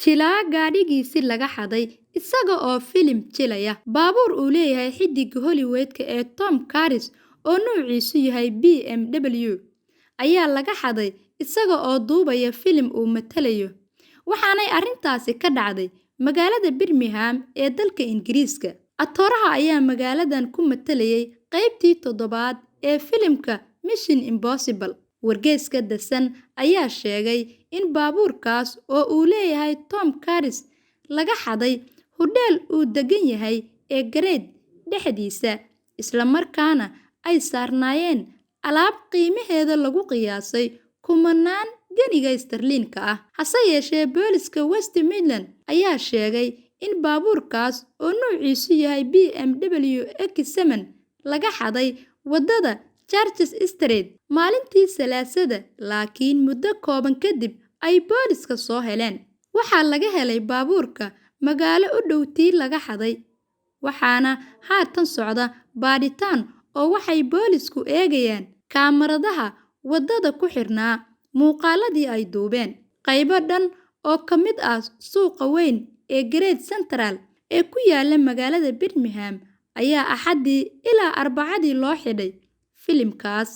Jilaa gaadhigiisii laga xaday isaga oo filim jilaya. Baabuur uu leeyahay xiddiga Hollywood-ka ee Tom Cruise oo nuuciisu yahay BMW ayaa laga xaday isaga oo duubaya filim uu matalayo, waxaanay arrintaasi ka dhacday magaalada Birmingham ee dalka Ingiriiska. Atooraha ayaa magaaladan ku matalayay qaybtii toddobaad ee filimka Mission Impossible. Wargeyska The Sun ayaa sheegay in baabuurkaas oo uu leeyahay Tom Cruise laga xaday hudheel uu degan yahay ee Great dhexdiisa, isla markaana ay saarnaayeen alaab qiimaheeda lagu qiyaasay kumanaan ganiga istarliinka ah. Hase yeeshee, booliska West Midlands ayaa sheegay in baabuurkaas oo nuuciisu yahay BMW X7 laga xaday wadada Church Street maalintii Salaasada, laakiin muddo kooban kadib ay booliska soo heleen. Waxaa laga helay baabuurka magaalo u dhow tii laga xaday, waxaana haatan socda baadhitaan oo waxay boolisku eegayaan kaamaradaha wadada ku xirnaa muuqaaladii ay duubeen. Qaybo dhan oo ka mid ah suuqa weyn ee Great Central ee ku yaala magaalada Birmingham ayaa Axadii ilaa Arbacadii loo xidhay filimkaas.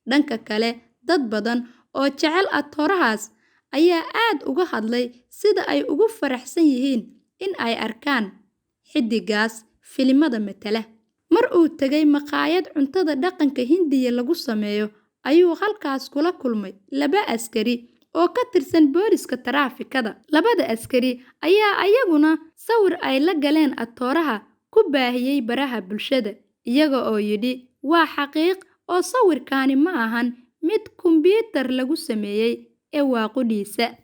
Dhanka kale, dad badan oo jecel atoorahaas ayaa aad uga hadlay sida ay ugu faraxsan yihiin in ay arkaan xiddigaas filimada matala. Mar uu tegay maqaayad cuntada dhaqanka Hindiya lagu sameeyo ayuu halkaas kula kulmay laba askari oo ka tirsan booliska taraafikada. Labada askari ayaa ayaguna sawir ay la galeen atooraha ku baahiyay baraha bulshada, iyaga oo yidhi waa xaqiiq oo sawirkaani ma ahan mid kumbuyuutar lagu sameeyay ee waa qudhiisa.